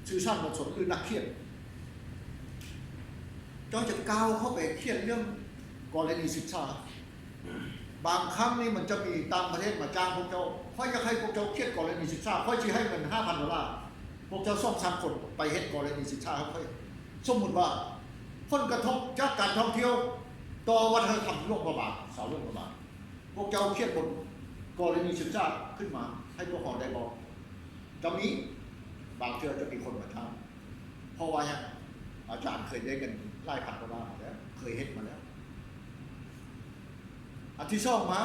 ສື່ສານມວນຊົນ ຫຼື ນັກຂຽນ ເຈົ້າຈະກ່າວເຂົ້າໄປຂຽນເລື່ອງກໍລະນີສຶກສາ. ບາງຄັ້ງນີ້ມັນຈະມີຕ່າງປະເທດມາຈ້າງພວກເຈົ້າ, ຂ້ອຍຢາກໃຫ້ພວກເຈົ້າຂຽນກໍລະນີສຶກສາ, ຂ້ອຍຊິໃຫ້ເງິນຫ້າພັນໂດລາ, ພວກເຈົ້າສອງສາມຄົນໄປເຮັດກໍລະນີສຶກສາໃຫ້ຂ້ອຍ. ສົມມຸດວ່າ ຜົນກະທົບຈາກການທ່ອງທ່ຽວຕໍ່ວັດທະນະທຳຫຼວງພະບາງ, ຊາວຫຼວງພະບາງ, ພວກເຈົ້າຂຽນບົດກໍລະນີສຶກສາຂຶ້ນມາໃຫ້ພວກເຮົາໄດ້ບໍ່? ຈະມີ, ບາງເທື່ອຈະມີຄົນມາຖາມ. ເພາະວ່າຫຍັງ? ອາຈານເຄີຍໄດ້ເງິນຫຼາຍພັນໂດລາມາແລ້ວ, ເຄີຍເຮັດມາແລ້ວ. ອັນທີສອງມາ,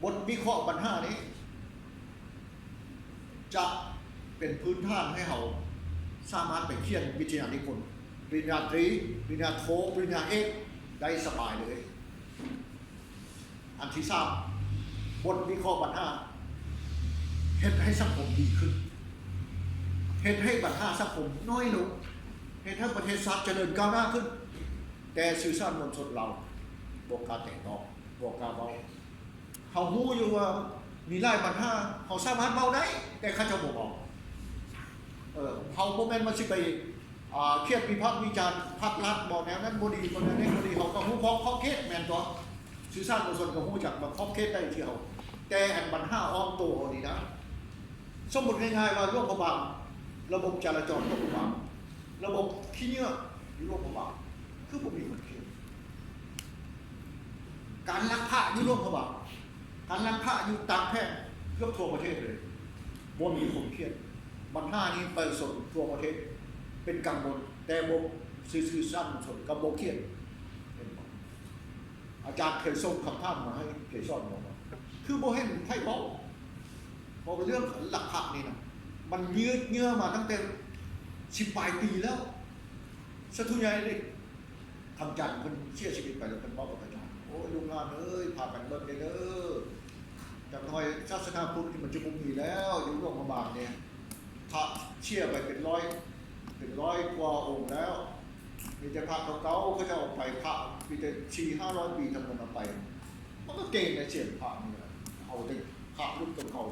ບົດວິເຄາະບັນຫານີ້ຈະເປັນພື້ນຖານໃຫ້ເຮົາສາມາດໄປຂຽນວິທະຍານິພົນ, ປະລິນຍາຕີ, ປະລິນຍາໂທ, ປະລິນຍາເອກໄດ້ສະບາຍເລີຍ. ອັນທີສາມ, ບົດວິເຄາະບັນຫາ ເຮັດໃຫ້ສັງຄົມດີຂຶ້ນ, ເຮັດໃຫ້ບັນຫາສັງຄົມນ້ອຍລົງ, ເຮັດໃຫ້ປະເທດຊາດຈະເລີນກ້າວໜ້າຂຶ້ນ. ແຕ່ສື່ສານມວນຊົນລາວບໍ່ກ້າແຕະຕ້ອງ, ບໍ່ກ້າເວົ້າ. ເຮົາຮູ້ຢູ່ວ່າມີຫຼາຍບັນຫາ ເຮົາສາມາດເວົ້າໄດ້, ແຕ່ເຂົາເຈົ້າບໍ່ເວົ້າ. ເອີ, ເຮົາບໍ່ແມ່ນວ່າຊິໄປ ອ່າ ຂຽນວິພາກວິຈານພັກລັດບໍ່ ແນວນັ້ນບໍ່ດີ ບໍ່ແນວນີ້ບໍ່ດີ, ເຮົາກໍຮູ້ຂອບ ຂອບເຂດແມ່ນຕົວະ. ສື່ສານມວນຊົນກໍຮູ້ຈັກວ່າຂອບເຂດໃດທີ່ເຮົາ, ແຕ່ອັນບັນຫາອ້ອມໂຕເຮົານີ້ນະ, ສົມມຸດງ່າຍໆວ່າຫຼວງພະບາງ, ລະບົບຈະລາຈອນຫຼວງພະບາງ, ລະບົບຂີ້ເຫຍື້ອຢູ່ຫຼວງພະບາງ ຄືບໍ່ມີຄົນຂຽນ? ການລັກພະຢູ່ຫຼວງພະບາງ, ການລັກພະຢູ່ຕ່າງແຂວງເກືອບທົ່ວປະເທດເລີຍ ບໍ່ມີຄົນຂຽນ. ບັນຫານີ້ປະຊາຊົນທົ່ວປະເທດເປັນກັງວົນ, ແຕ່ບໍ່ ສື່ສານມວນຊົນກໍບໍ່ຂຽນ. ເຫັນບໍ່? ອາຈານເຄີຍສົ່ງຄຳຖາມມາໃຫ້ເກສອນ ບອກວ່າ ຄືບໍ່ເຫັນໃຜເວົ້າ? ເພາະວ່າເລື່ອງລັກພະນີ້ນະ ມັນຍືດເຍື້ອມາຕັ້ງແຕ່ສິບປາຍປີແລ້ວ. ສາທຸໃຫຍ່ເດ້. ຄຳຈັນເພິ່ນເສຍຊີວິດໄປແລ້ວ ເພິ່ນເວົ້າກັບອາຈານ, ໂອ້ຍ ລູກຫຼານເອີຍ ພາກັນເບິ່ງແດ່ເດີ, ຈັກໜ້ອຍສາສະໜາພຸດນີ້ມັນຈະບໍ່ມີແລ້ວ ຢູ່ຫຼວງພະບາງນີ້. ພະເສຍໄປເປັນຮ້ອຍ ເປັນຮ້ອຍກວ່າອົງແລ້ວ, ມີແຕ່ພະເກົ່າໆ ເຂົາເຈົ້າເອົາໄປ, ພະມີແຕ່ສີ່ຫ້າຮ້ອຍປີທັງໝົດເອົາໄປ. ມັນກໍເກັ່ງໃນສຽງພະນີ້ແຫຼະ, ເອົາແຕ່ພະລຸ້ນເກົ່າ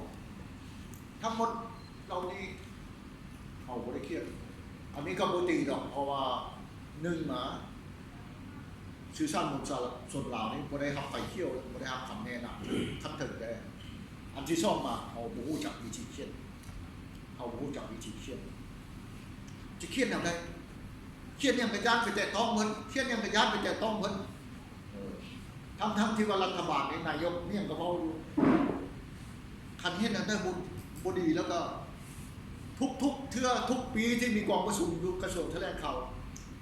ໆ ທັງໝົດເຫຼົ່ານີ້. ເຮົາບໍ່ໄດ້ຂຽນ. ອັນນີ້ກໍບໍ່ຕິດອກ, ເພາະວ່າໜຶ່ງມາ ສື່ສານມວນຊົນລາວນີ້ບໍ່ໄດ້ຮັບໄຟຂຽວ, ບໍ່ໄດ້ຮັບຄຳແນະນຳຂັ້ນເທິງແດ່. ອັນທີສອງມາ ເຮົາບໍ່ຮູ້ຈັກວິທີຂຽນ, ເຮົາບໍ່ຮູ້ຈັກວິທີຂຽນ. ຈະຂຽນແນວໃດ? ຂຽນຫຍັງກໍຢ້ານໄປແຕະຕ້ອງເພິ່ນ, ຂຽນຫຍັງກໍຢ້ານໄປແຕະຕ້ອງເພິ່ນ. ເອີ ທັງໆທີ່ວ່າລັດຖະບານນີ້ ນາຍົກຫຍັງກໍເວົ້າຢູ່, ຄັນເຫັນອັນໃດບໍ່ ບໍ່ດີແລ້ວກໍ ທຸກໆເທື່ອ ທຸກປີທີ່ມີກອງປະຊຸມຢູ່ກະຊວງຖະແຫຼງຂ່າວ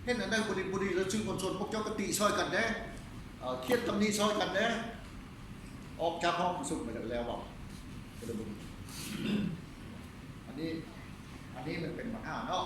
ເຫັນອັນໃດບໍ່ດີ ບໍ່ດີແລ້ວ ສື່ມວນຊົນພວກເຈົ້າກໍຕິຊ່ອຍກັນແດ່, ເອີ ຂຽນຕຳໜິຊ່ອຍກັນແດ່. ອອກຈາກຫ້ອງປະຊຸມໄປແລ້ວ ເວົ້າກໍເລີຍບໍ່ດີ. ອັນນີ້ ອັນນີ້ມັນເປັນບັນຫາເນາະ.